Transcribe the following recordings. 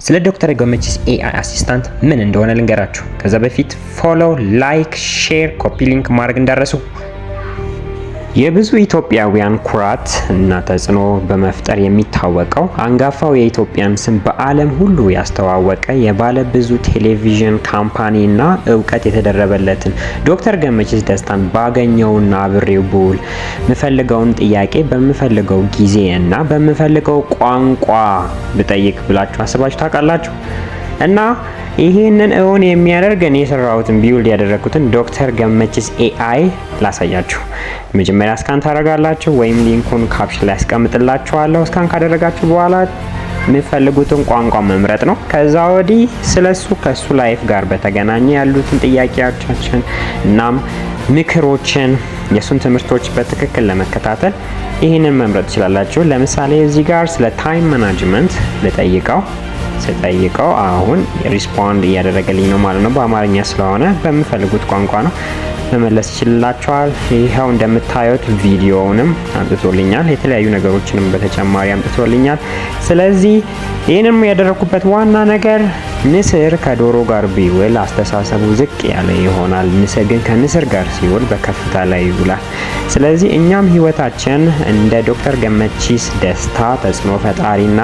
ስለ ዶክተር ገመቺስ AI assistant ምን እንደሆነ ልንገራችሁ። ከዛ በፊት follow፣ like፣ share፣ copy link ማድረግ እንዳትረሱ። የብዙ ኢትዮጵያውያን ኩራት እና ተጽዕኖ በመፍጠር የሚታወቀው፣ አንጋፋው፣ የኢትዮጵያን ስም በዓለም ሁሉ ያስተዋወቀ፣ የባለ ብዙ ቴሌቪዥን company እና እውቀት የተደረበለትን ዶክተር ገመቺስ ደስታን ባገኘውና አብሬው ብውል የምፈልገውን ጥያቄ በምፈልገው ጊዜ እና በምፈልገው ቋንቋ ብጠይቅ ብላችሁ አስባችሁ ታውቃላችሁ? እና ይህንን እውን የሚያደርግ እኔ የሰራሁትን፣ build ያደረግኩትን ዶክተር ገመቺስ AI ላሳያችሁ። መጀመሪያ scan ታደርጋላችሁ ወይም link ኡን caption ላይ ያስቀምጥላችኋለሁ። Scan ካደረጋችሁ በኋላ የምትፈልጉትን ቋንቋ መምረጥ ነው። ከዛ ወዲህ ስለሱ፣ ከሱ life ጋር በተገናኘ ያሉትን ጥያቄዎቻችን እናም ምክሮችን፣ የእሱን ትምህርቶች በትክክል ለመከታተል ይህንን መምረጥ ትችላላችሁ። ለምሳሌ እዚህ ጋር ስለ time management ልጠይቀው። ስጠይቀው አሁን respond እያደረገልኝ ነው ማለት ነው። በአማርኛ ስለሆነ በምፈልጉት ቋንቋ ነው መመለስ ይችልላችኋል። ይኸው እንደምታዩት ቪዲዮውንም አምጥቶልኛል። የተለያዩ ነገሮችንም በተጨማሪ አምጥቶልኛል። ስለዚህ ይህንም ያደረኩበት ዋና ነገር ንስር ከዶሮ ጋር ቢውል አስተሳሰቡ ዝቅ ያለ ይሆናል። ንስር ግን ከንስር ጋር ሲውል በከፍታ ላይ ይውላል። ስለዚህ እኛም ህይወታችን እንደ ዶክተር ገመቺስ ደስታ ተጽዕኖ ፈጣሪና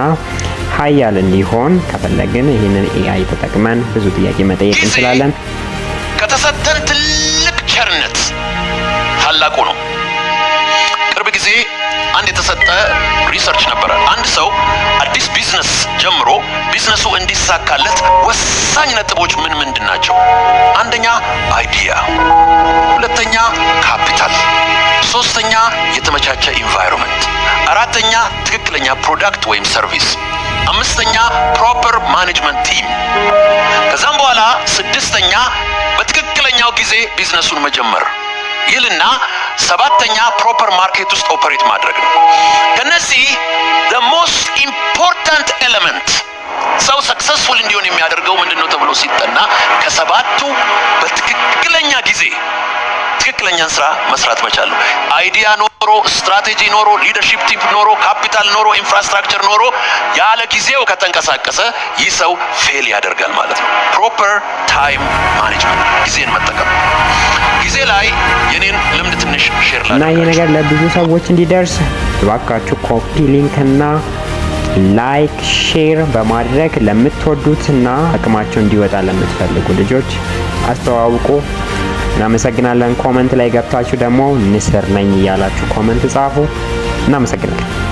ሀያል እንዲሆን ከፈለግን ይህንን AI ተጠቅመን ብዙ ጥያቄ መጠየቅ እንችላለን። ከተሰጠን ትልቅ ቸርነት ታላቁ ነው። ቅርብ ጊዜ አንድ የተሰጠ research ነበረ። አንድ ሰው አዲስ ቢዝነስ ጀምሮ ቢዝነሱ እንዲሳካለት ወሳኝ ነጥቦች ምን ምንድን ናቸው? አንደኛ idea፣ ሁለተኛ ካፒታል፣ ሶስተኛ የተመቻቸ environment፣ አራተኛ ትክክለኛ product ወይም service፣ አምስተኛ proper management team፣ ከዛም በኋላ ስድስተኛ በትክክለኛው ጊዜ ቢዝነሱን መጀመር ይልና ሰባተኛ proper market ውስጥ operate ማድረግ ነው። ከነዚህ the most important element ሰው successful እንዲሆን የሚያደርገው ምንድን ነው ተብሎ ሲጠና ከሰባቱ በትክክለኛ ጊዜ ትክክለኛን ስራ መስራት መቻል ነው። Idea ኖሮ፣ ስትራቴጂ ኖሮ፣ leadership team ኖሮ፣ ካፒታል ኖሮ፣ infrastructure ኖሮ ያለ ጊዜው ከተንቀሳቀሰ ይህ ሰው fail ያደርጋል ማለት ነው። Proper time management፣ ጊዜን መጠቀም። ጊዜ ላይ የኔን ልምድ ትንሽ share እና ይህ ነገር ለብዙ ሰዎች እንዲደርስ እባካችሁ copy link እና like፣ share በማድረግ ለምትወዱትና አቅማቸው እንዲወጣ ለምትፈልጉ ልጆች አስተዋውቁ። እናመሰግናለን። Comment ላይ ገብታችሁ ደግሞ ንስር ነኝ እያላችሁ comment ጻፉ። እናመሰግናለን።